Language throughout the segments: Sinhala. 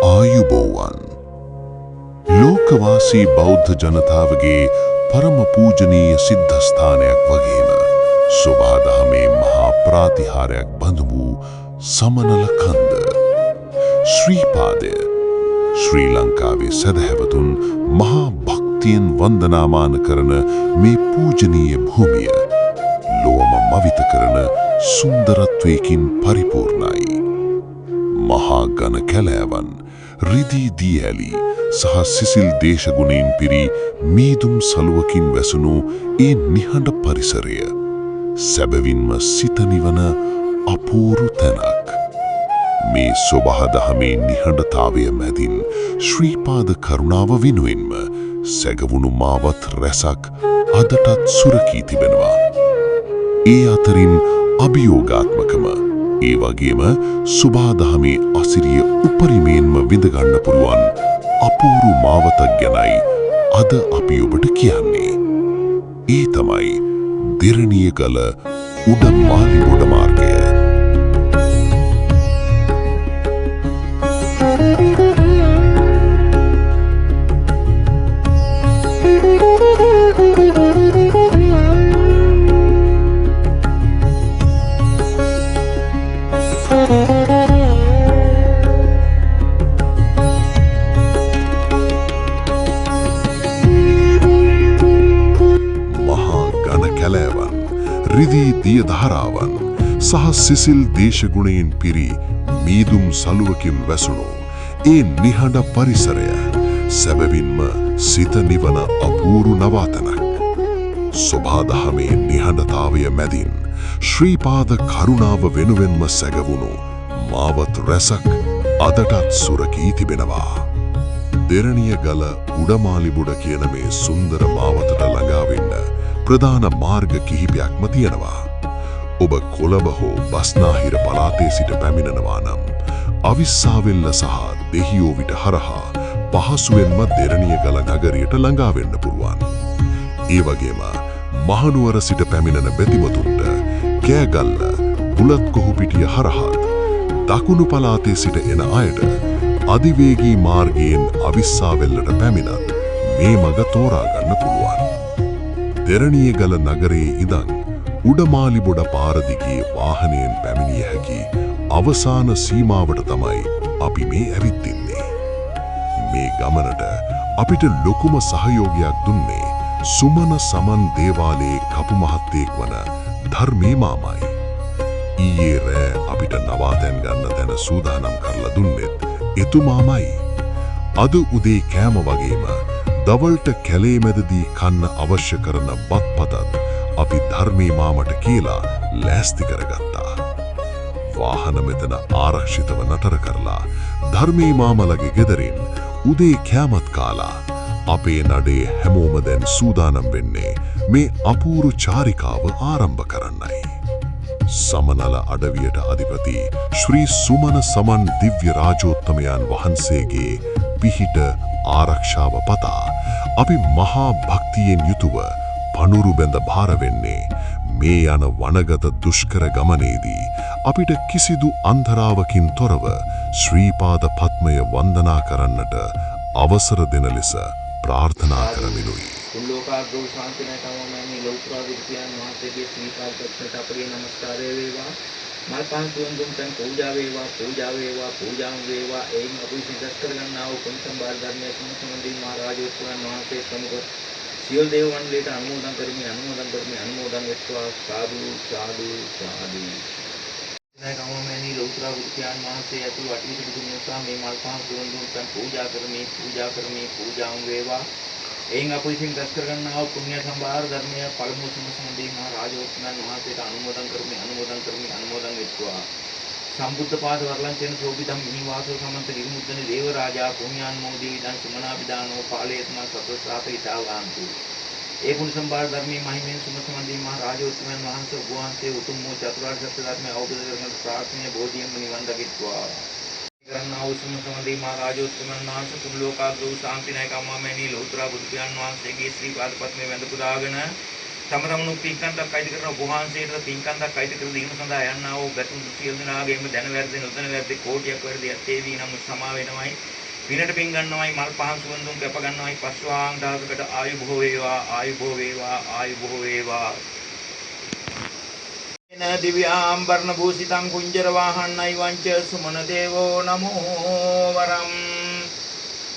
ආයුබෝවන්. ලෝකවාසී බෞද්ධ ජනතාවගේ පරම පූජනීය සිද්ධස්ථානයක් වගේම සොබාදහමේ මහා ප්‍රාතිහාර්යයක් බඳු වූ සමනල කන්ද ශ්‍රීපාදය ශ්‍රී ලංකාවේ සැදැහැවතුන් මහා භක්තියෙන් වන්දනාමාන කරන මේ පූජනීය භූමිය ලොවම මවිත කරන සුන්දරත්වයකින් පරිපූර්ණයි. මහා ඝන කැලෑවන්, රිදී දියඇලි සහ සිසිල් දේශගුණයෙන් පිරි මීදුම් සලුවකින් වැසුණු ඒ නිහඬ පරිසරය සැබවින්ම සිත නිවන අපූරු තැනක්. මේ සොබාදහමේ නිහඬතාවය මැදින් ශ්‍රීපාද කරුණාව වෙනුවෙන්ම සැගවුණු මාවත් රැසක් අදටත් සුරකී තිබෙනවා. ඒ අතරින් අභියෝගාත්මකම ඒ වගේම සොබාදහමේ අසිරිය උපරිමයෙන්ම විඳගන්න පුළුවන් අපූරු මාවතක් ගැනයි අද අපි ඔබට කියන්නේ. ඒ තමයි දෙරණියගල උඩ මාලිබොඩ මාර්ගය. මහා ඝන කැලෑවන්, රිදී දිය ධාරාවන් සහ සිසිල් දේශගුණයෙන් පිරි මීදුම් සලුවකින් වැසුණු ඒ නිහඬ පරිසරය සැබවින්ම සිත නිවන අපූරු නවාතැනක්. සොබාදහමේ නිහඬතාවය මැදින් ශ්‍රීපාද කරුණාව වෙනුවෙන්ම සැගවුණු මාවත් රැසක් අදටත් සුරකී තිබෙනවා. දෙරණියගල උඩමාලිබොඩ කියන මේ සුන්දර මාවතට ළඟා වෙන්න ප්‍රධාන මාර්ග කිහිපයක්ම තියෙනවා. ඔබ කොළඹ හෝ බස්නාහිර පළාතේ සිට පැමිණෙනවා නම් අවිස්සාවෙල්ල සහ දෙහියෝවිට හරහා පහසුවෙන්ම දෙරණියගල නගරයට ළඟා වෙන්න පුළුවන්. ඒ වගේම මහනුවර සිට පැමිණෙන බෙතිමතුන්ට කෑගල්ල, බුලත්කොහුපිටිය හරහාත්, දකුණු පළාතේ සිට එන අයට අධිවේගී මාර්ගයෙන් අවිස්සාවෙල්ලට පැමිණත් මේ මඟ තෝරා ගන්න පුළුවන්. දෙරණියගල නගරයේ ඉඳන් උඩමාලිබොඩ පාර දිගේ වාහනයෙන් පැමිණිය හැකි අවසාන සීමාවට තමයි අපි මේ ඇවිත් ඉන්නේ. මේ ගමනට අපිට ලොකුම සහයෝගයක් දුන්නේ සුමන සමන් දේවාලයේ කපු මහත්තයෙක් වන ධර්මේ මාමයි. ඊයේ රෑ අපිට නවාතැන් ගන්න තැන සූදානම් කරලා දුන්නෙත් එතුමාමයි. අද උදේ කෑම වගේම දවල්ට කැලේ මැදදී කන්න අවශ්‍ය කරන බත්පතත් අපි ධර්මේ මාමට කියලා ලෑස්ති කරගත්තා. වාහන මෙතන ආරක්ෂිතව නතර කරලා ධර්මේ මාමලගේ ගෙදරින් උදේ කෑමත් කාලා අපේ නඩේ හැමෝම දැන් සූදානම් වෙන්නේ මේ අපූරු චාරිකාව ආරම්භ කරන්නයි. සමනල අඩවියට අධිපති ශ්‍රී සුමන සමන් දිව්‍ය රාජෝත්තමයන් වහන්සේගේ පිහිට ආරක්ෂාව පතා අපි මහා භක්තියෙන් යුතුව පනුරු බැඳ භාර වෙන්නේ මේ යන වනගත දුෂ්කර ගමනේදී අපිට කිසිදු අන්තරාවකින් තොරව ශ්‍රීපාද පද්මය වන්දනා කරන්නට අවසර දෙන ලෙස ප්‍රාර්ථනා කරමිනුයි. තුන් ලෝකාග්‍රෝ ශාන්තිනායකමමනි ලෞතර බුදුපියාණන් වහන්සේගේ ශ්‍රී පාද පද්මයට අපගේ නමස්කාරය වේවා. මල් පහන් සුවඳ දුම් පැන් පූජා වේවා, පූජා වේවා, පූජාම වේවා. එයින් අප විසින් රැස් කරගන්නා වූ පුණ්‍ය සම්භාර ධර්මයේ සුම සමන්දී මහ රාජෝත්තමයන් වහන්සේ සමග සියලු දේව මණ්ඩලයට අනුමෝදන් කරමි, අනුමෝදන් කරමි, අනුමෝදන් වෙත්වා. සාදු සාදු සාදු. නායකමමනි ලෞතර බුදුපියාණන් වහන්සේ ඇතුළු අටවිසු බුදුමිය සහ මේ මල් පහන් සුවඳ දුම් පැන් පූජා කරමි, පූජා කරමි, පූජාම වේවා. එයින් අප විසින් රැස් කරගන්නා වූ පුණ්‍ය සම්භාර ධර්මය පළමුව සුම සමන්දී මහ රාජෝත්තමයන් වහන්සේට අනුමෝදන් කරමි, අනුමෝදන් කරමි, අනුමෝදන් වෙත්වා. සම්බුද්ධ පාද වර්ලංචේන සෝභිතම් මිහිවාසෝ සමන්ත ගිරිමුද්දන දේව රාජා පුණ්‍යානුමෝදී ඉදං සුමනාභිදානෝ පාලේත්මා සතසාත හිතාවාන්තු. ඒ පුණ්‍ය සම්භාර ධර්මයේ මහිමෙන් සුම සමන්දී මහ රාජෝත්තමයන් වහන්සේ ඔබ වහන්සේ උතුම් වූ චතුරාර්ය සත්‍ය ධර්මය අවබෝධ කරගන්න ප්‍රාර්ථනීය බෝධියෙන්ම නිවන් දකිත්වා. කරන්නා වූ සුම සමන්දී මහ රාජෝත්තමයන් වහන්සේ තුන් ලෝකාග්‍ර වූ ශාන්තිනායක අම්මාමෑණී ලෞතර බුදු පියාණන් වහන්සේගේ ශ්‍රී පාද පද්මය වැඳ පුදාගෙන තම තමනුත් පින්කන්දක් අයිති කරන ඔබ වහන්සේට පින්කන්දක් අයිති කර දීම සඳහා යන්නා වූ ගැටුම් සියලු දෙනාගේම දැන වැරදි නොදැන වැරදි කෝටියක් වැරදි ඇත්තේ වී නම් සමා වෙනවයි. පිනට පින් ගන්නවයි, මල් පහන් සුවඳුන් කැප ගන්නවයි. පස්වාන් දහසකට ආයු බොහෝ වේවා, ආයු බොහෝ වේවා, ආයු බොහෝ වේවා. එන දිව්‍යාම්බරණ භූෂිතං කුංජර වාහන්නයි වංච සුමන දේවෝ නමෝ වරම්.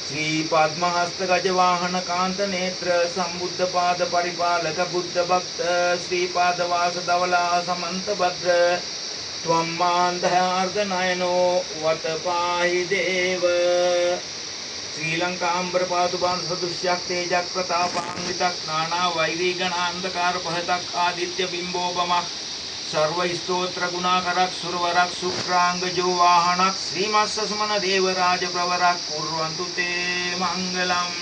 ශ්‍රී පද්මහස්ත ගජ වාහන කාන්ත නේත්‍ර සම්බුද්ධ පාද පරිපාලක බුද්ධ භක්ත ශ්‍රී පාද වාස දවලා සමන්ත භද්‍ර ත්වම් මාන්ධාර්ධ නයනෝ වත පාහි දේව. ශ්‍රී ලංකාම්බර පාතුබාන සදෘශ්‍යක් තේජක් ප්‍රතාපාන්විතක් නානා වෛරී ගණාන්ධකාර පහතක් ආදිත්‍ය බිම්බෝපමක් සර්ව ස්තෝත්‍ර ගුණාකරක් සුරවරක් සුක්‍රාංගජෝ වාහනක් ශ්‍රී මස්ස සුමන දේව රාජ ප්‍රවරක් කුර්වන්තු තේ මංගලම්.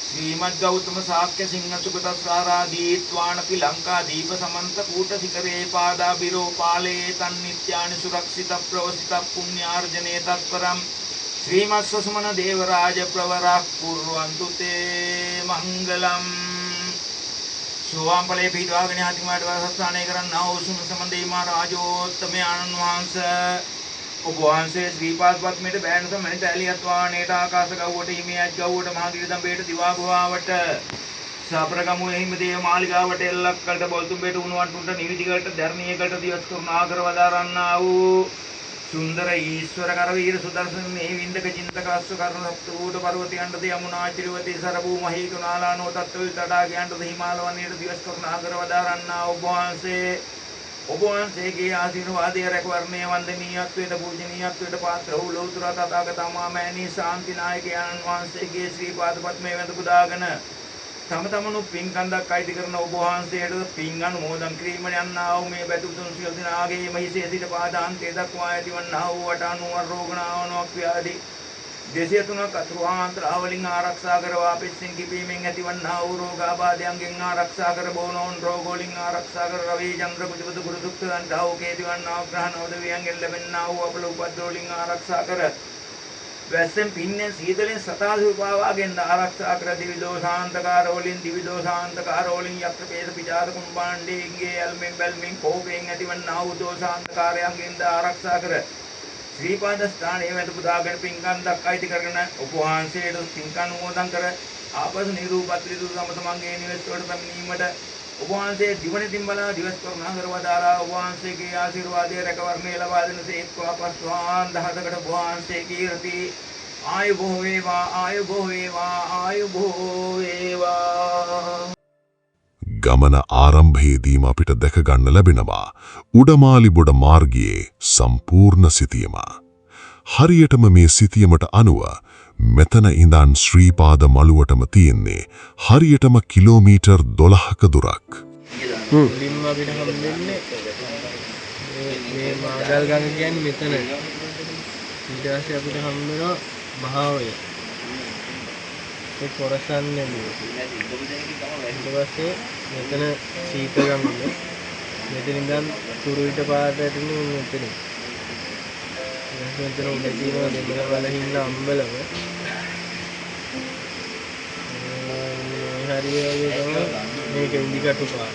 ශ්‍රීමද් ගෞතම ශාක්‍ය සිංහ සුගත සාරාදී ත්වානපි ලංකා දීප සමන්ත කූට සිකරේ පාදාබිරෝ පාලේ තන් නිත්‍යානි සුරක්ෂිත ප්‍රවසිත පුණ්‍යාර්ජනේ තත්පරම් ශ්‍රීමස්ස සුමන දේව රාජ ප්‍රවරක් කුර්වන්තු තේ මංගලම්. සෝවාන් ඵලයේ පිහිටවාගෙන හතිමාට වාසස්ථානය කරන්නා වූ සුම සමන්දේ මහ රාජෝත්තමයන්න් වහන්සේ ඔබ වහන්සේ ශ්‍රී පාද පද්මයට බෑන සමනට ඇලියත් වාණේට ආකාශ ගව්වට හිමියත් ගව්වට මහා ගිරිදඹේට දිවා ගුහාවට සපරගමු එහිම දේව මාලිගාවට එල්ලක්කලට බොල්තුම්බේට උණුවන්ටුන්ට නිවිදිගලට ධර්මීයකට දිවස් කරුණා කර වදාරන්නා වූ සුන්දර ඊශ්වර කරවීර සුදර්ශන මේ වින්දක චින්තක අස්ස කරුණ සප්තකූට පර්වතයන්ට යමුනා චිරවති සරබූ මහී කුණාලානෝ තත්ත්ව තඩාගයන්ට හිමාල වනයේට දිවස් කරුණා කර වදාරන්නා ඔබ වහන්සේ ඔබ වහන්සේගේ ආශිර්වාදය රැකවරණය වන්දනීයත්වයට පූජනීයත්වයට පාත්‍ර වූ ලෞතර තථාගත මාමෑණී ශාන්ති නායකයන්න් වහන්සේගේ ශ්‍රී පාද පද්මයේ වැඳ පුදාගෙන තම තමනුත් පින් කන්දක් අයිති කරන ඔබ වහන්සේට පින් අනුමෝදන් කිරීමට යන්නා වූ මේ බැතුතුන් සියලු දෙනාගේ මහිසේ සිට පාදාන්තය දක්වා ඇතිවන්නා වූ වටානුවර රෝගණාවනක් ව්‍යාධි 203ක් අතුරුආන්තරා වලින් ආරක්ෂා කරවා පිස්සෙන් කිපීමෙන් ඇතිවන්නා වූ රෝගාබාධයන්ගෙන් ආරක්ෂා කර බෝනෝන් රෝග වලින් ආරක්ෂා කර රවි චන්ද්‍ර කුජබුදු ගුරු සුක්ත දණ්ඩා වූ කේතිවන්නා වූ ග්‍රහ නවදවියන්ගෙන් ලැබෙන්නා වූ අපල උපද්‍රව වලින් ආරක්ෂා කර වැස්සෙන් පින්නෙන් සීතලෙන් සතාසු පාවාගෙන් ආරක්ෂා කර දිවි දෝෂාන්තකාර වලින් දිවි දෝෂාන්තකාර වලින් යක්ෂ පේත පිටාත කුම්භාණ්ඩේන්ගේ ඇල්මෙන් බැල්මෙන් කෝපයෙන් ඇතිවන්නා වූ දෝෂාන්තකාරයන්ගෙන් ආරක්ෂා කර ශ්‍රී පාද ස්ථානයේ වැඳ පුදාගෙන පින්කන්දක් අයිති කරගෙන ඔබ වහන්සේට පින්කම් අනුමෝදන් කර ආපසු නිරූපත් ඍතු තම තමන්ගේ නිවෙස් වලට පැමිණීමට ඔබ වහන්සේ දිවණිතින් බලා දිවස් කරුණා කර වදාරා ඔබ වහන්සේගේ ආශිර්වාදය රැකවරණය ලබා දෙන සේක්වා පස්වාන් දහසකට ඔබ වහන්සේ කීර්ති ආයු බොහෝ වේවා, ආයු බොහෝ වේවා, ආයු බොහෝ වේවා. ගමන ආරම්භයේදීම අපිට දැක ගන්න ලැබෙනවා උඩමාලිබොඩ මාර්ගයේ සම්පූර්ණ සිතියම. හරියටම මේ සිතියමට අනුව මෙතන ඉඳන් ශ්‍රීපාද මළුවටම තියෙන්නේ හරියටම කිලෝමීටර් 12ක දුරක්. මුලින්ම අපිට හම්බෙන්නේ මේ මාගල් ගඟ කියන්නේ මෙතන. ඊට පස්සේ අපිට හම්බ වෙනවා මහා ඔය. ඒ කොරසන් නෙළුව. ඊට පස්සේ මෙතන සීත ගඟ. මෙතන ඉඳන් තුරුවිට පාරට වැටෙන්නේ මෙතනින්. ඊට පස්සේ මෙතන උඩ තියෙනවා දෙමළ වල ඉන්න අම්බලම. මේ හරිය වගේ තමයි මේක ඉදිකටු පාර.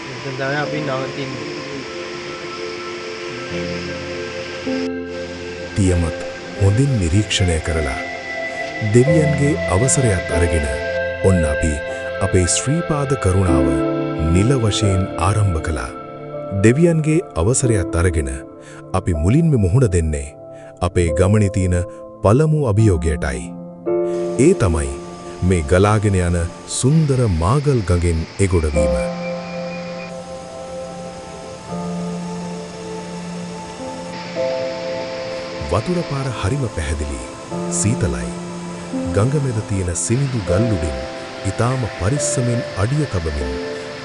මෙතන තමයි අපි නවතින්නේ. තියමත් හොඳින් නිරීක්ෂණය කරලා දෙවියන්ගේ අවසරයත් අරගෙන ඔන්න අපි අපේ ශ්‍රීපාද කරුණාව නිල වශයෙන් ආරම්භ කළා. දෙවියන්ගේ අවසරයත් අරගෙන අපි මුලින්ම මුහුණ දෙන්නේ අපේ ගමනේ තියෙන පළමු අභියෝගයටයි. ඒ තමයි මේ ගලාගෙන යන සුන්දර මාගල් ගඟෙන් එගොඩ වීම. වතුර පාර හරිම පැහැදිලි, සීතලයි. ගඟ මැද තියෙන සිනිඳු ගල් උඩින් ඊටාම පරිස්සමෙන් අඩිය තබමින්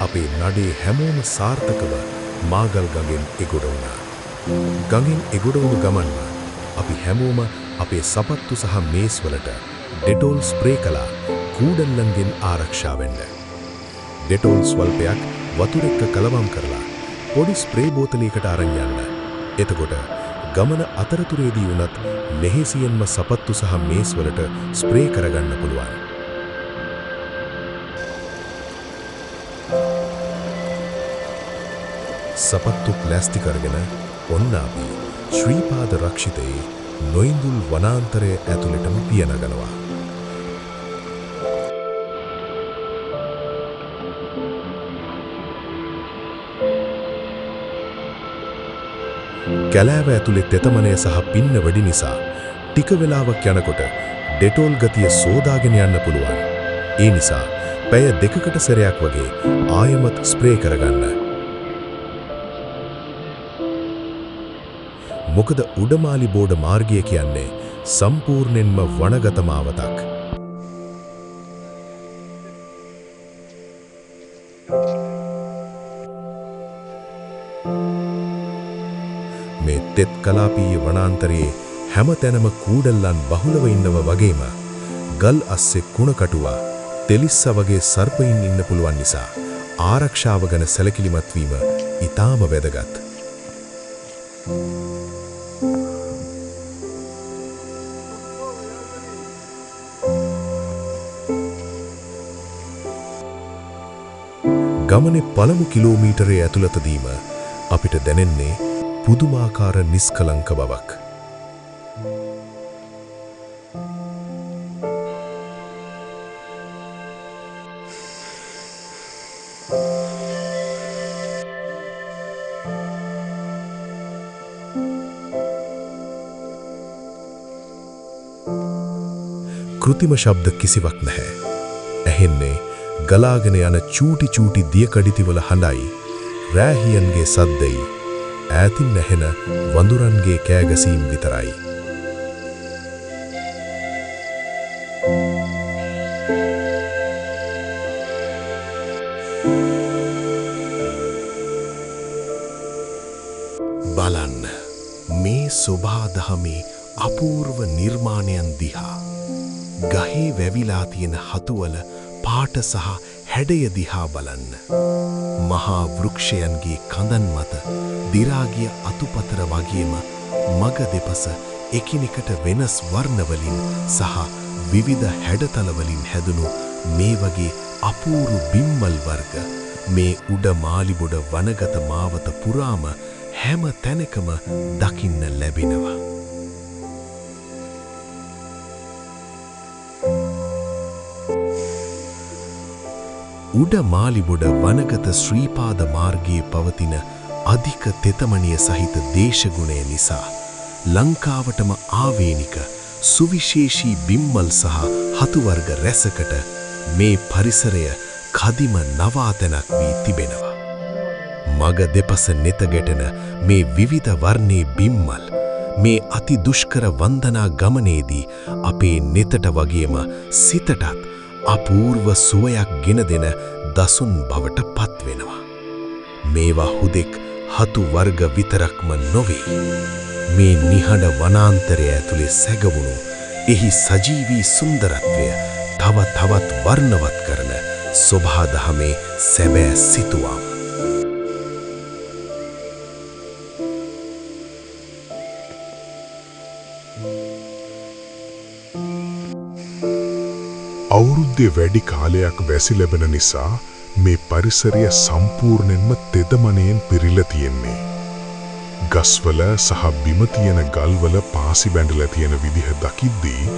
අපේ නඩේ හැමෝම සාර්ථකව මාගල් ගඟෙන් එගොඩ වුණා. ගඟෙන් එගොඩ වුණු ගමන්ම අපි හැමෝම අපේ සපත්තු සහ මේස් වලට ඩෙටෝල් ස්ප්‍රේ කළා කූඩල්ලන්ගෙන් ආරක්ෂා වෙන්න. ඩෙටෝල් ස්වල්පයක් වතුර එක්ක කලවම් කරලා පොඩි ස්ප්‍රේ බෝතලයකට අරන් යන්න. එතකොට ගමන අතරතුරේදී වුණත් ලෙහෙසියෙන්ම සපත්තු සහ මේස් වලට ස්ප්‍රේ කරගන්න පුළුවන්. සපත්තුත් ලෑස්ති කරගෙන ඔන්න අපි ශ්‍රීපාද රක්ෂිතයේ නොඉඳුල් වනාන්තරය ඇතුළටම පිය නගනවා. කැලෑව ඇතුලේ තෙතමනය සහ පින්න වැඩි නිසා ටික වෙලාවක් යනකොට ඩෙටෝල් ගතිය සෝදාගෙන යන්න පුළුවන්. ඒ නිසා පැය දෙකකට සැරයක් වගේ ආයමත් ස්ප්‍රේ කරගන්න. මොකද උඩමාලිබෝඩ මාර්ගය කියන්නේ සම්පූර්ණයෙන්ම වනගත මාවතක්. මේ තෙත් කලාපීය වනාන්තරයේ හැම තැනම කූඩල්ලන් බහුලව ඉන්නව වගේම ගල් අස්සේ කුණ කටුවා තෙලිස්ස වගේ සර්පයින් ඉන්න පුළුවන් නිසා ආරක්ෂාව ගැන සැලකිලිමත් වීම ඉතාම වැදගත්. ගමනේ පළමු කිලෝමීටරය ඇතුළතදීම අපිට දැනෙන්නේ පුදුමාකාර නිස්කලංක බවක්. කෘතිම ශබ්ද කිසිවක් නැහැ. ඇහෙන්නේ ගලාගෙන යන චූටි චූටි දියකඩිතිවල හඬයි, රෑහියන්ගේ සද්දයි, ඈතින් ඇහෙන වඳුරන්ගේ කෑගසීම් විතරයි. බලන්න මේ සොබාදහමේ අපූර්ව නිර්මාණයන් දිහා. ගහේ වැවිලා තියෙන හතුවල පාට සහ හැඩය දිහා බලන්න. මහා වෘක්ෂයන්ගේ කඳන් මත දි รา ගිය අතුපතර වගේම මග දෙපස එකිනෙකට වෙනස් වර්ණවලින් සහ විවිධ හැඩතලවලින් හැදුණු මේ වගේ අපූර්ව බිම්මල් වර්ග මේ උඩ මාලිබොඩ වනගත මාවත පුරාම හැම තැනකම දකින්න ලැබෙනවා. උඩ මාලිබොඩ වනගත ශ්‍රීපාද මාර්ගයේ පවතින අධික තෙතමනිය සහිත දේශගුණය නිසා ලංකාවටම ආවේනික සුවිශේෂී බිම්මල් සහ හතු වර්ග රැසකට මේ පරිසරය කදිම නවාතැනක් වී තිබෙනවා. මග දෙපස නෙත ගැටෙන මේ විවිධ වර්ණයේ බිම්මල් මේ අති දුෂ්කර වන්දනා ගමනේදී අපේ නෙතට වගේම සිතටත් අපූර්ව සුවයක් ගෙන දෙන දසුන් බවට පත් වෙනවා. මේවා හුදෙක් හතු වර්ග විතරක්ම නොවේ. මේ නිහඬ වනාන්තරය ඇතුලේ සැඟවුණු එහි සජීවී සුන්දරත්වය තව තවත් වර්ණවත් කරන සොබාදහමේ සැබෑ සිතුවම්. අවුරුද්දේ වැඩි කාලයක් වැසි ලැබෙන නිසා මේ පරිසරය සම්පූර්ණයෙන්ම තෙතමනයෙන් පිරීලා තියෙන්නේ. ගස්වල සහ බිම තියෙන ගල්වල පාසි බැඳලා තියෙන විදිහ දකිද්දී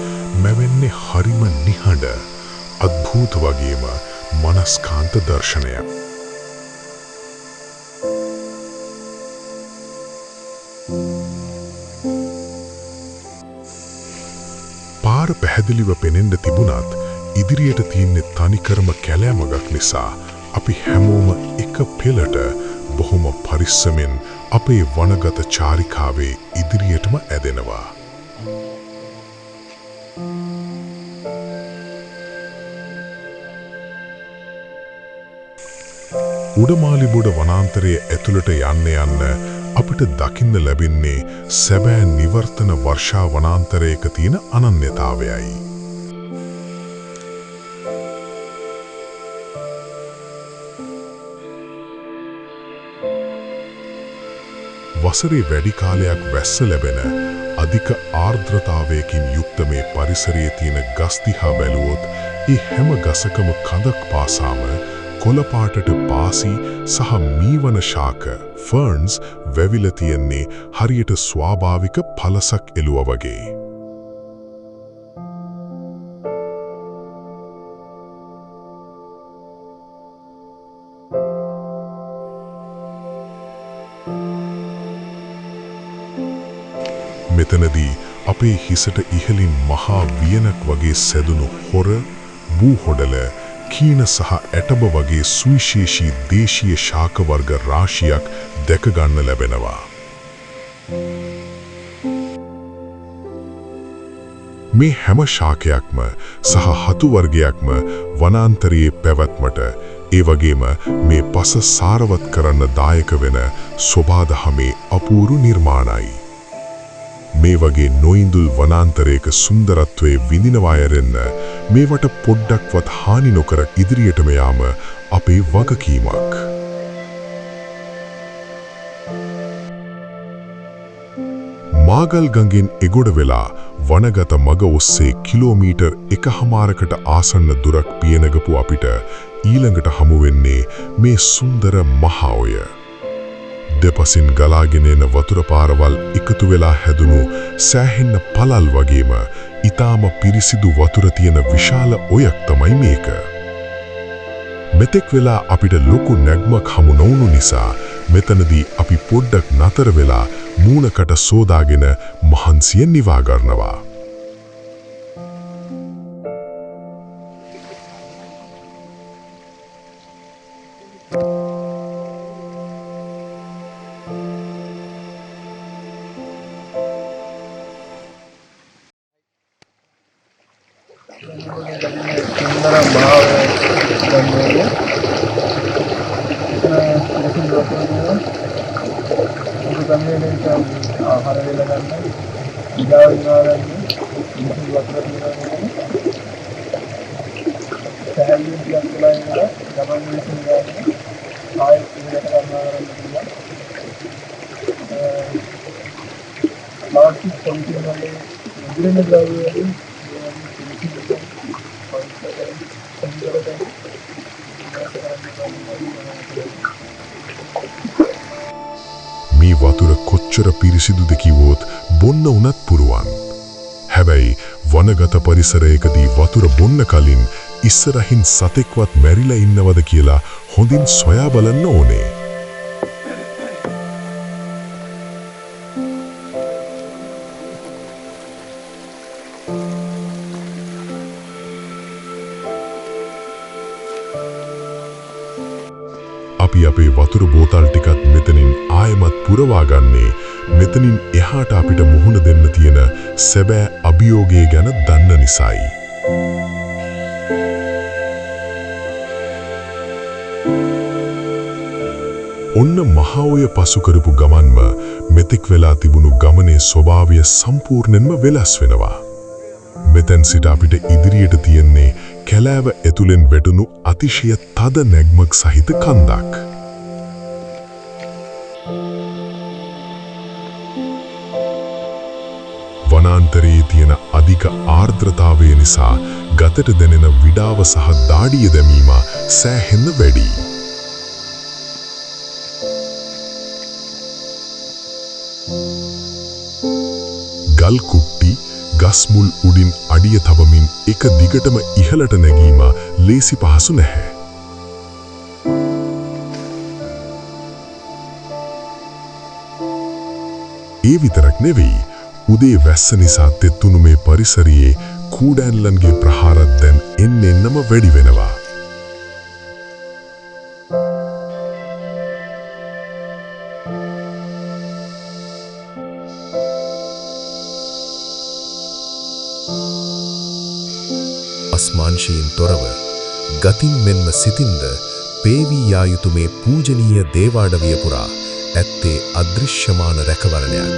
මැවෙන්නේ හරිම නිහඬ, අద్භූත වගේම මනස්කාන්ත දර්ශනයක්. පාර පැහැදිලිව පෙනෙන්න තිබුණත් ඉදිරියට තියෙන්නේ තනිකරම කැලෑ මගක් නිසා අපි හැමෝම එක පෙළට බොහොම පරිස්සමෙන් අපේ වනගත චාරිකාවේ ඉදිරියටම ඇදෙනවා. උඩමාලිබොඩ වනාන්තරයේ ඇතුළට යන්න යන්න අපිට දකින්න ලැබෙන්නේ සැබෑ නිවර්තන වර්ෂා වනාන්තරයක තියෙන අනන්‍යතාවයයි. වසරේ වැඩි කාලයක් වැස්ස ලැබෙන අධික ආර්ද්‍රතාවයකින් යුක්ත මේ පරිසරයේ තියෙන ගස් දිහා බැලුවොත් ඒ හැම ගසකම කඳක් පාසාම කොළ පාටට පාසි සහ මීවන ශාක ෆර්න්ස් වැවිලා තියෙන්නේ හරියට ස්වාභාවික පළසක් එළුවා වගේ. මෙතනදී අපේ හිසට ඉහළින් මහා වියනක් වගේ සැදුණු හොර, බූ හොඩල, කීන සහ ඇටබ වගේ සුවිශේෂී දේශීය ශාක වර්ග රාශියක් දැක ගන්න ලැබෙනවා. මේ හැම ශාකයක්ම සහ හතු වර්ගයක්ම වනාන්තරයේ පැවැත්මට, ඒ වගේම මේ පස සාරවත් කරන්න දායක වෙන සෝබාදහමේ අපූරු නිර්මාණයි. මේ වගේ නොඉඳුල් වනාන්තරයක සුන්දරත්වයේ විඳිනවා ඇරෙන්න මේවට පොඩ්ඩක්වත් හානි නොකර ඉදිරියටම යාම අපේ වගකීමක්. මාගල් ගඟෙන් එගොඩ වෙලා වනගත මග ඔස්සේ කිලෝමීටර් 1.5කට ආසන්න දුරක් පියනගපු අපිට ඊළඟට හමු වෙන්නේ මේ සුන්දර මහා ඔය. දෙපසින් ගලාගෙන එන වතුර පාරවල් එකතු වෙලා හැදුණු සෑහෙන්න පළල් වගේම ඊටාම පිරිසිදු වතුර තියෙන විශාල ඔයක් තමයි මේක. මෙතෙක් වෙලා අපිට ලොකු නැග්මක් හමු නොවුණු නිසා මෙතනදී අපි පොඩ්ඩක් නතර වෙලා මූණකට සෝදාගෙන මහන්සිය නිවා ගන්නවා. සුන්දර භාවය ගන්න එතන පිරිසිදු වතුර තියෙනවා. ඒක ගන්නේ නිසා ආහාර වේල ගන්න, ඉඩාව ඉනවා ගන්න, පිරිසිදු වතුර තියෙනවා මෙතන. සැහැල්ලුවෙන් ටිකක් වෙලා ඉඳලා ගමන් විසින් ගන්න ආයෙත් ඉහළට ගන්නවා කරන්න පුළුවන්. ප්ලාස්ටික් පොලිතින් වගේ මුදිරෙන ද්‍රව්‍ය වලින් මේ වගේ පිරිසිදු පවිත්‍ර තැන්, සුන්දර තැන් විනාශ කරන්න එපා. මේ වතුර කොච්චර පිරිසිදුද කිව්වොත් බොන්න උනත් පුරුවන්. හැබැයි වනගත පරිසරයකදී වතුර බොන්න කලින් ඉස්සරහින් සතෙක්වත් මැරිලා ඉන්නවද කියලා හොඳින් සොයා බලන්න ඕනේ. අපි අපේ වතුර බෝතල් ටිකත් මෙතනින් ආයෙමත් පුරවා ගන්නේ මෙතනින් එහාට අපිට මුහුණ දෙන්න තියෙන සැබෑ අභියෝගය ගැන දන්න නිසායි. ඔන්න මහා ඔය පසු කරපු ගමන්ම මෙතෙක් වෙලා තිබුණු ගමනේ ස්වභාවය සම්පූර්ණයෙන්ම වෙනස් වෙනවා. මෙතෙන් සිට අපිට ඉදිරියට තියෙන්නේ කැලෑව ඇතුලෙන් වැටුණු අතිශය තද නැග්මක් සහිත කන්දක්. වනාන්තරයේ තියෙන අධික ආර්ද්‍රතාවය නිසා ගතට දැනෙන විඩාව සහ දාඩිය දැමීම සෑහෙන්න වැඩි. ගල් කුට්ටි ගස් මුල් උඩින් අඩිය තබමින් එක දිගටම ඉහළට නැගීම ලේසි පහසු නැහැ. ඒ විතරක් නෙවෙයි, උදේ වැස්ස නිසා තෙත්තුණු මේ පරිසරයේ කූඩැන්ලන්ගේ ප්‍රහාරත් දැන් එන්න එන්නම වැඩි වෙනවා. අස්මාංශයෙන් තොරව ගතින් මෙන්ම සිතින්ද පේවී යා යුතු මේ පූජනීය දේවාඩවිය පුරා ඇත්තේ අදෘශ්‍යමාන රැකවරණයක්.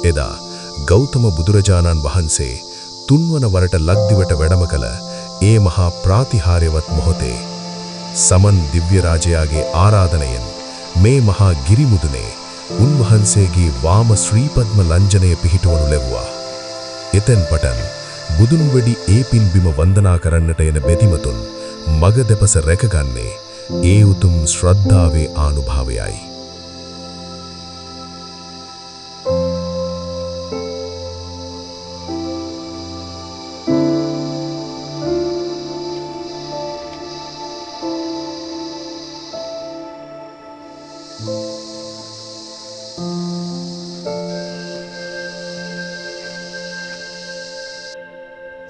එදා ගෞතම බුදුරජාණන් වහන්සේ තුන්වන වරට ලක්දිවට වැඩම කළ ඒ මහා ප්‍රාතිහාර්යවත් මොහොතේ සමන් දිව්‍ය රාජයාගේ ආරාධනයෙන් මේ මහා ගිරිමුදුනේ උන්වහන්සේගේ වාම ශ්‍රී පද්ම ලංජනය පිහිටුවනු ලැබුවා. එතෙන් පටන් බුදුන් වෙඩි ඒ පින් බිම වන්දනා කරන්නට එන බෙතිමතුන් මග දෙපස රැකගන්නේ ඒ උතුම් ශ්‍රද්ධාවේ ආනුභාවයයි.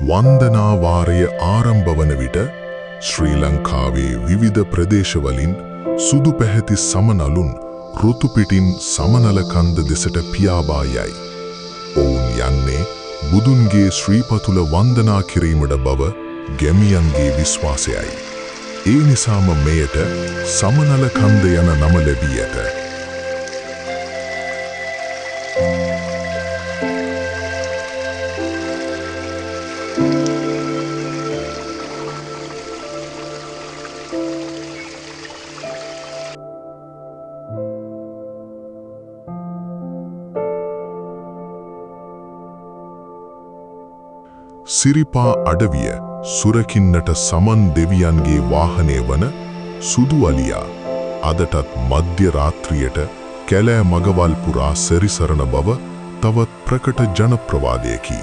වන්දනා වාරය ආරම්භ වන විට ශ්‍රී ලංකාවේ විවිධ ප්‍රදේශවලින් සුදු පැහැති සමනලුන් ඍතු පිටින් සමනල කන්ද දෙසට පියාඹා යයි. ඔවුන් යන්නේ බුදුන්ගේ ශ්‍රී පතුල වන්දනා කිරීමට බව ගැමියන්ගේ විශ්වාසයයි. ඒ නිසාම මෙයට සමනල කන්ද යන නම ලැබී ඇත. සිරිපා අඩවිය සුරකින්නට සමන් දෙවියන්ගේ වාහනය වන සුදු අලියා අදටත් මධ්‍ය රාත්‍රියට කැලෑ මගවල් පුරා සැරිසරන බව තවත් ප්‍රකට ජනප්‍රවාදයකි.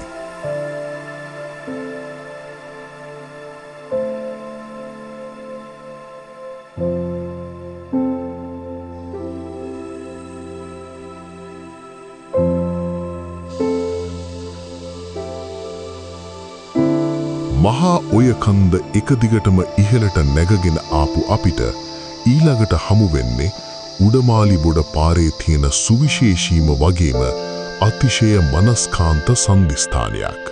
මහා ඔය කන්ද එක දිගටම ඉහළට නැගගෙන ආපු අපිට ඊළඟට හමු වෙන්නේ උඩමාලිබොඩ පාරේ තියෙන සුවිශේෂීම වගේම අතිශය මනස්කාන්ත සන්ධිස්ථානයක්.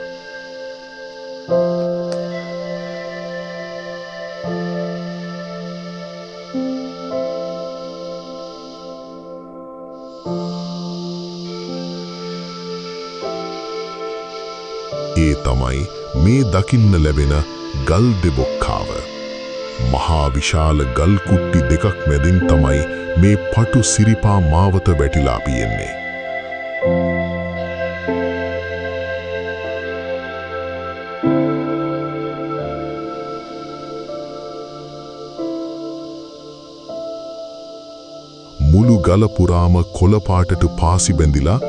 ඒ තමයි මේ දකින්න ලැබෙන ගල් දෙබොක්කාව. මහා විශාල ගල් කුට්ටි දෙකක් මැදින් තමයි මේ පටු සිරිපා මාවත වැටිලා තියෙන්නේ. මුළු ගල පුරාම කොළ පාටට පාසි බැඳිලා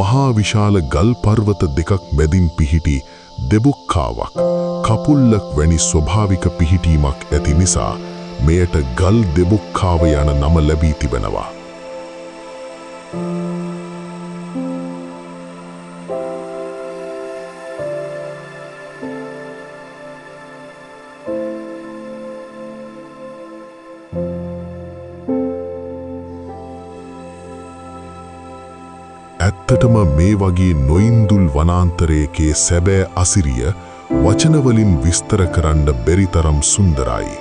මහා විශාල ගල් පර්වත දෙකක් මැදින් පිහිටි දෙබොක්කාවක් කපුල්ලක් වැනි ස්වභාවික පිහිටීමක් ඇති නිසා මෙයට ගල් දෙබොක්කාව යන නම ලැබී තිබෙනවා. ඇත්තටම මේ වගේ නොඉඳුල් වනාන්තරයකේ සැබෑ අසිරිය වචනවලින් විස්තර කරන්න බැරි තරම් සුන්දරයි.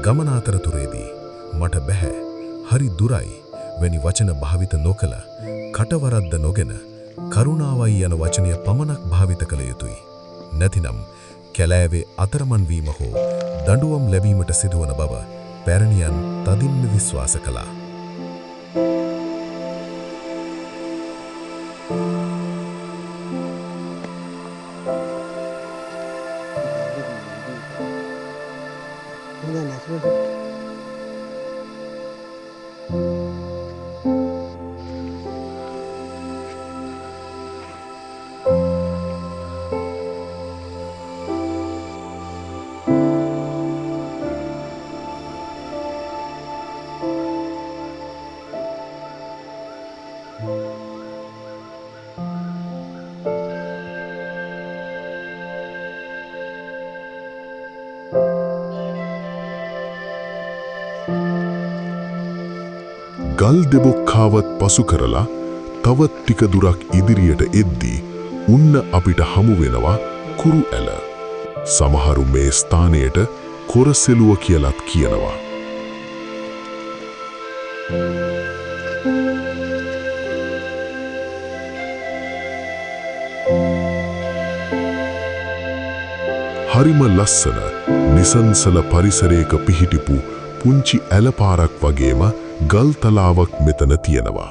ගමන අතරතුරේදී මට බැහැ, හරි දුරයි වැනි වචන භාවිත නොකළ කටවරද්ද නොගෙන කරුණාවයි යන වචනය පමණක් භාවිත කළ යුතුයි. නැතිනම් කැලෑවේ අතරමං වීම හෝ දඬුවම් ලැබීමට සිදුවන බව පැරණියන් තදින්ම විශ්වාස කළා. ගල් දෙබොක්කාවත් පසු කරලා තවත් ටික දුරක් ඉදිරියට එද්දී උන්න අපිට හමු වෙනවා කුරු ඇල. සමහරු මේ ස්ථානයට කොරසෙලුව කියලත් කියනවා. හරිම ලස්සන නිසංසල පරිසරයක පිහිටිපු පුංචි ඇල පාරක් වගේම ගල් තලාවක් මෙතන තියෙනවා.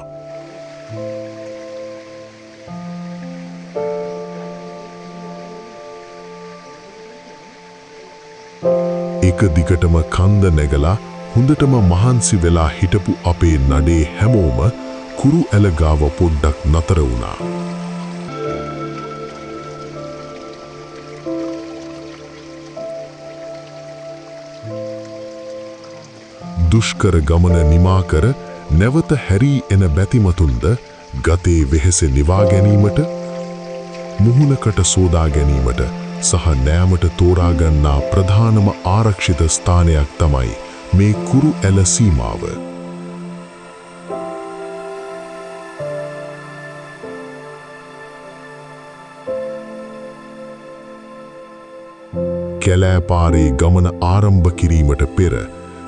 එක දිගටම කන්ද නැගලා හොඳටම මහන්සි වෙලා හිටපු අපේ නඩේ හැමෝම කුරු ඇල ගාව පොඩ්ඩක් නතර වුණා. දුෂ්කර ගමන නිමා කර නැවත හැරී එන බැතිමතුන්ද ගතේ වෙහෙස නිවා ගැනීමට, මුහුණකට සෝදා ගැනීමට සහ නෑමට තෝරා ගන්නා ප්‍රධානම ආරක්ෂිත ස්ථානයක් තමයි මේ කුරු ඇල සීමාව. කැලෑ පාරේ ගමන ආරම්භ කිරීමට පෙර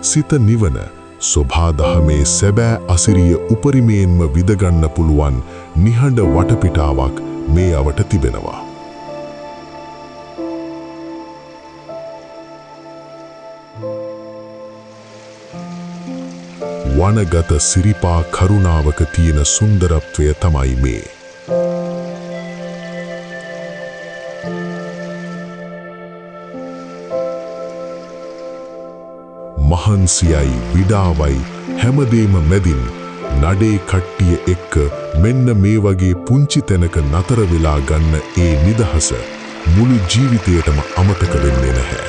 සිත නිවන සොබාදහමේ සැබෑ අසිරිය උපරිමයෙන්ම විදගන්න පුළුවන් නිහඬ වටපිටාවක් මේ අවට තිබෙනවා. වනගත සිරිපා කරුණාවක තියෙන සුන්දරත්වය තමයි මේ. මහන්සියයි විඩාවයි හැමදේම මැදින් නඩේ කට්ටිය එක්ක මෙන්න මේ වගේ පුංචි තැනක නතර වෙලා ගන්න ඒ නිදහස මුළු ජීවිතයටම අමතක වෙන්නේ නැහැ.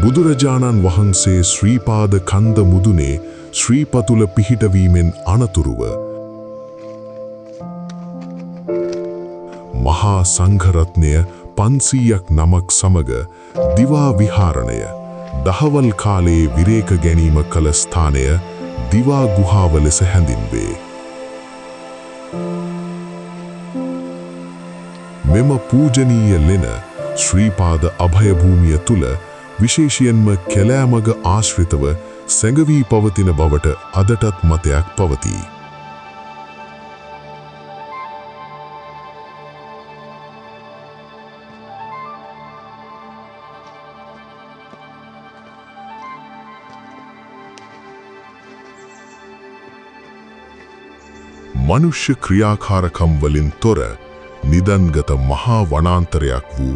බුදුරජාණන් වහන්සේ ශ්‍රීපාද කන්ද මුදුනේ ශ්‍රීපතුල පිහිටවීමෙන් අනතුරුව මහා සංඝරත්නය 500ක් නමක් සමග දිවා විහාරණය දහවල් කාලයේ විරේක ගැනීම කළ ස්ථානය දිවා ගුහාව ලෙස හැඳින්වේ. මෙම පූජනීය ලෙන ශ්‍රීපාද අභයභූමිය තුල විශේෂයෙන්ම කැලෑමග ආශ්‍රිතව සැඟවී පවතින බවට අදටත් මතයක් පවතී. මනුෂ්‍ය ක්‍රියාකාරකම් වලින් තොර නිදන්ගත මහා වනාන්තරයක් වූ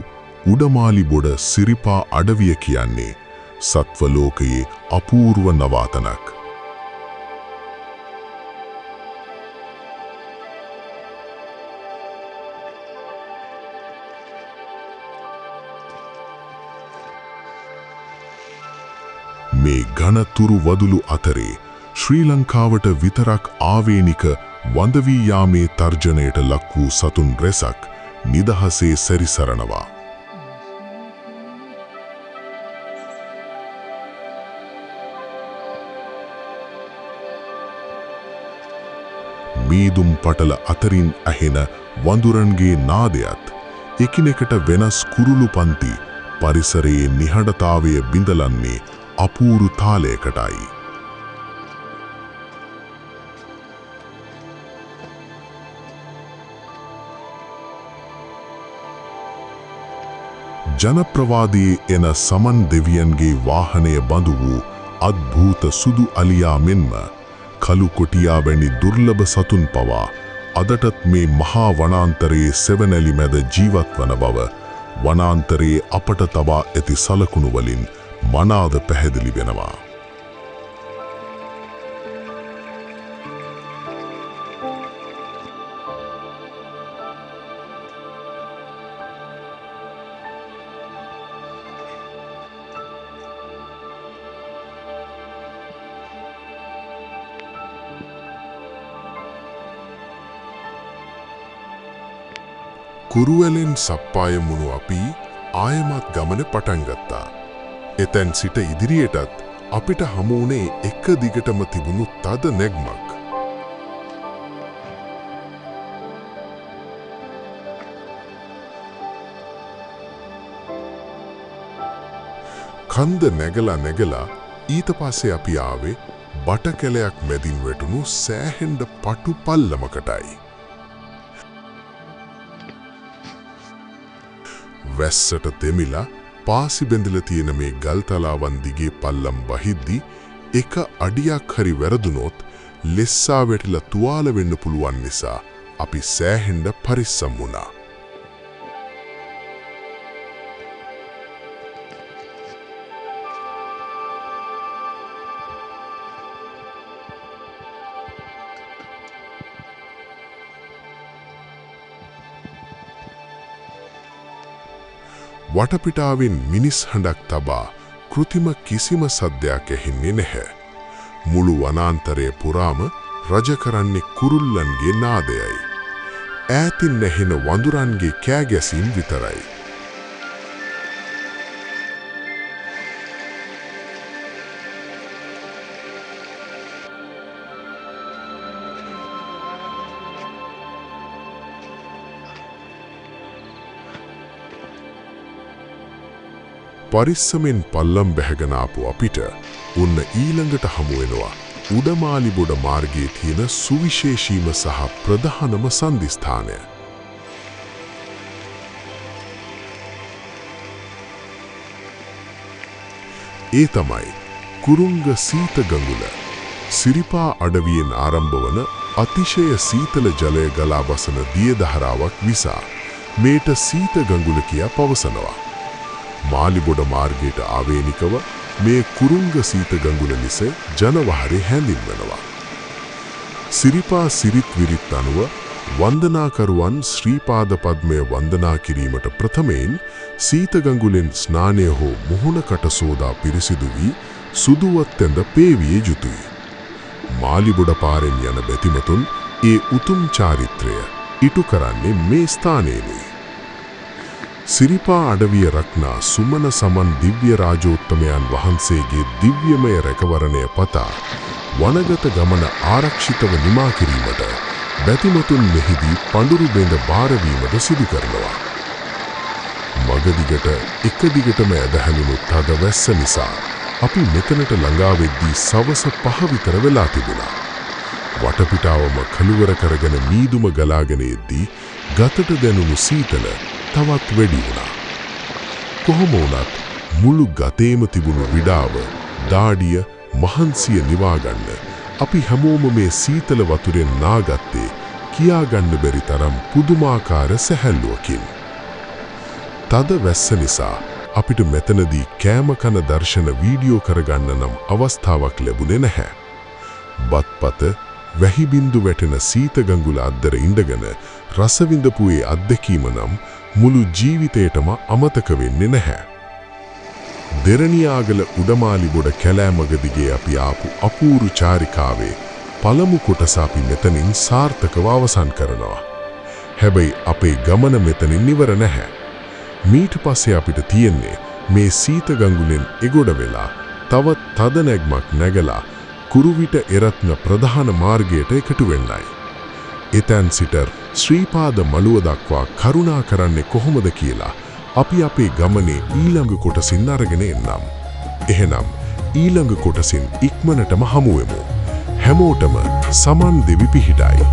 උඩමාලිබොඩ සිරිපා අඩවිය කියන්නේ සත්ව ලෝකයේ අපූර්ව නවාතනක්. මේ ඝනතුරු වදුළු අතරේ ශ්‍රී ලංකාවට විතරක් ආවේනික වඳ වී යාමේ තර්ජනයට ලක් වූ සතුන් රැසක් නිදහසේ සැරිසරනවා. මීදුම් පටල අතරින් ඇහෙන වඳුරන්ගේ නාදයත් එකිනෙකට වෙනස් කුරුළු පන්ති පරිසරයේ නිහඬතාවය බිඳලන්නේ අපූරු තාලයකටයි. ජනප්‍රවාදයේ එන සමන් දෙවියන්ගේ වාහනය බඳු වූ අද්භූත සුදු අලියා මෙන්ම කළු කොටියා වැනි දුර්ලභ සතුන් පවා අදටත් මේ මහා වනාන්තරයේ සෙවණැලි මැද ජීවත් වන බව වනාන්තරයේ අපට තබා ඇති සලකුණු වලින් මනාව පැහැදිලි වෙනවා. කුරුවැලෙන් සප්පාය වුණු අපි ආයමත් ගමන පටන් ගත්තා. එතැන් සිට ඉදිරියටත් අපිට හමු වුණේ එක දිගටම තිබුණු තද නැග්මක්. කන්ද නැගලා නැගලා ඊට පස්සේ අපි ආවේ බට කැලයක් මැදින් වැටුණු සෑහෙන්න පටු පල්ලමකටයි. වැස්සට තෙමිලා පාසි බැඳලා තියෙන මේ ගල් තලාවන් දිගේ පල්ලම් බහිද්දි එක අඩියක් හරි වැරදුනොත් ලෙස්සා වැටිලා තුවාල වෙන්න පුළුවන් නිසා අපි සෑහෙන්න පරිස්සම් වුණා. වටපිටාවෙන් මිනිස් හඬක් තබා කෘතිම කිසිම සද්දයක් ඇහෙන්නේ නැහැ. මුළු වනාන්තරය පුරාම රජ කරන්නේ කුරුල්ලන්ගේ නාදයයි. ඈතින් ඇහෙන වඳුරන්ගේ කෑ ගැසීම් විතරයි. පරිස්සමෙන් පල්ලම් බැහැගෙන ආපු අපිට ඔන්න ඊළඟට හමු වෙනවා උඩමාලිබොඩ මාර්ගයේ තියෙන සුවිශේෂීම සහ ප්‍රධානම සන්ධිස්ථානය. ඒ තමයි කුරුංග සීත ගඟුල. සිරිපා අඩවියෙන් ආරම්භ වන අතිශය සීතල ජලය ගලා බසන දිය ධාරාවක් නිසා මේට සීත ගඟුල කියා පවසනවා. මාලිබොඩ මාර්ගයට ආවේනිකව මේ කුරුංග සීත ගඟුල ලෙස ජනවහරේ හැඳින්වෙනවා. සිරිපා සිරිත් විරිත් අනුව වන්දනාකරුවන් ශ්‍රීපාද පද්මය වන්දනා කිරීමට ප්‍රථමයෙන් සීත ගඟුලෙන් ස්නානය හෝ මුහුණකට සෝදා පිරිසිදු වී සුදුවත් ඇඳ පේවිය යුතුය. මාලිබොඩ පාරෙන් යන බැතිමතුන් ඒ උතුම් චාරිත්‍රය ඉටු කරන්නේ මේ ස්ථානයෙනුයි. සිරිපා අඩවිය රක්නා සුමන සමන් දිව්‍ය රාජෝත්තමයන් වහන්සේගේ දිව්‍යමය රැකවරණය පතා වනගත ගමන ආරක්ෂිතව නිමා කිරීමට බැතිමතුන් මෙහිදී පඳුරු බෙඳ භාරවීමද සිදු කරනවා. මග දිගට එක දිගටම ඇදහැළුණු තද වැස්ස නිසා අපි මෙතනට ළඟා වෙද්දී සවස 5 විතර වෙලා තිබුණා. වටපිටාවම කළුවර කරගෙන මීදුම ගලාගෙන එද්දී ගතට දැනුණු සීතල තවත් වැඩි වුණා. කොහොම වුණත් මුළු ගතේම තිබුණු විඩාව, දාඩිය, මහන්සිය නිවා ගන්න අපි හැමෝම මේ සීතල වතුරෙන් නාගත්තේ කියා ගන්න බැරි තරම් පුදුමාකාර සැහැල්ලුවකින්. තද වැස්ස නිසා අපිට මෙතනදී කෑම කන දර්ශන වීඩියෝ කරගන්න නම් අවස්ථාවක් ලැබුණේ නැහැ. බත්පත වැහි බින්දු වැටෙන සීත ගඟුල අද්දර ඉඳගෙන රස විඳපු ඒ අත්දැකීම නම් මුළු ජීවිතේටම අමතක වෙන්නේ නැහැ. දෙරණියාගල උඩමාලිබොඩ කැලෑ මග දිගේ අපි ආපු අපූරු චාරිකාවේ පළමු කොටස අපි මෙතනින් සාර්ථකව අවසන් කරනවා. හැබැයි අපේ ගමන මෙතනින් ඉවර නැහැ. මීට පස්සේ අපිට තියෙන්නේ මේ සීත ගඟුලෙන් එගොඩ වෙලා තවත් තද නැග්මක් නැගලා කුරුවිට එරත්න ප්‍රධාන මාර්ගයට එකතු වෙන්නයි. එතැන් සිට ශ්‍රීපාද මළුව දක්වා කරුණා කරන්නේ කොහොමද කියලා අපි අපේ ගමනේ ඊළඟ කොටසින් අරගෙන එන්නම්. එහෙනම් ඊළඟ කොටසින් ඉක්මනටම හමු වෙමු. හැමෝටම සමන් දෙවි පිහිටයි.